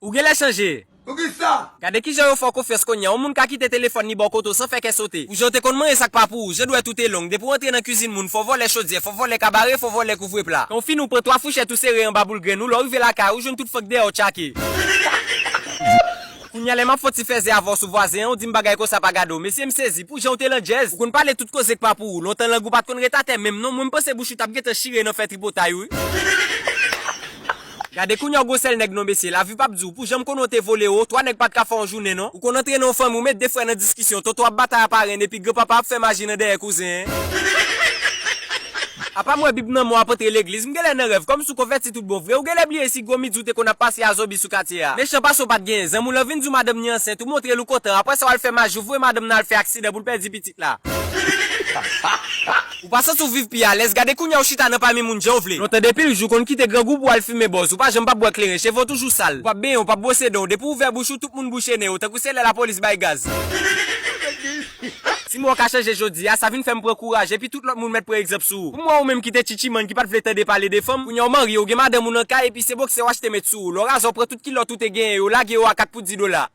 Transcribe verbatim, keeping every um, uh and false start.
Ou genlè chanje. Poukisa? Gade kijan yo fè w konfyans kounye a. Yon moun ka kite telefòn li bò kote w san fè kè sote. Pou jan w te konn manyen sa k pa pou ou, jan dwèt ou te long. Depi w antre nan kwizin moun, fò w vòlè chodyè, fò w vòlè kabare, fò w vòlè kouvre pla. Kan w fini, w pran twa fouchèt ou sere anba boul grenn ou, lè w rive lakay ou, jwenn tout fank dèyè w tchake. Kounye a lè m ap fè yon ti fèzè avè w sou vwazen an, ou di m bagay konsa pa gade w. Mesye, m sezi, pou jan w te landjèz. Ou konn pale tout koze k pa pou ou. Lontan lang ou pa t konn ret atè menm non. Mwen m panse bouch ou t ap gentan chire nan fè tripotay wi. Gade kounye a w gwosèl nèg non mesye, lavi p ap di w, pou jan m konnen w te vole wo, twa nèg pa t ka fè yon jounen non. Ou konn antre nan yon fanmi, ou met de frè nan diskisyon, tonton ap batay a parenn epi granpapa ap fè maji nan dèyè kouzen. Apa m wè bib nan men w ap antre legliz, m genlè nan rèv, kòmsi w konvèti tout bon vre, ou genlè bliye si gwo midi w te konn ap pase a zonbi sou katye a. Mechan pase w pa t genyen, zanmi w lan vin di w madanm ni ansent, ou montre l ou kontan, apre sa w al fè maji, ou voye madanm nan al fè aksidan pou l pèdi pitit la. Ou pa santi w viv pi alèz, gade kounye a w chita nan pami moun jan w vle. Lontan depi l jou konn kite grangou pou w al fimen bòz, ou pa janm p ap bwè kleren, cheve w toujou sal, ou p ap benyen, ou p ap bwose dan w, depi w ouvè bouch ou tout moun bouche nen yo, tankou se lè lapolis bay gaz. Si m wè w ka chanje jodi a, sa vin fè m pran kouraj, epi tout lòt moun mèt pran egzanp sou ou. Pou m wè ou menm ki te tchitchimann ki pa t vle tande pale de fanm, kounye a w marye, ou gen madanm ou nan kay, epi se bòksè w achte met sou ou, lè w razè w pran tout kilòt ou te genyen yo, lage yo a kat pou di dola.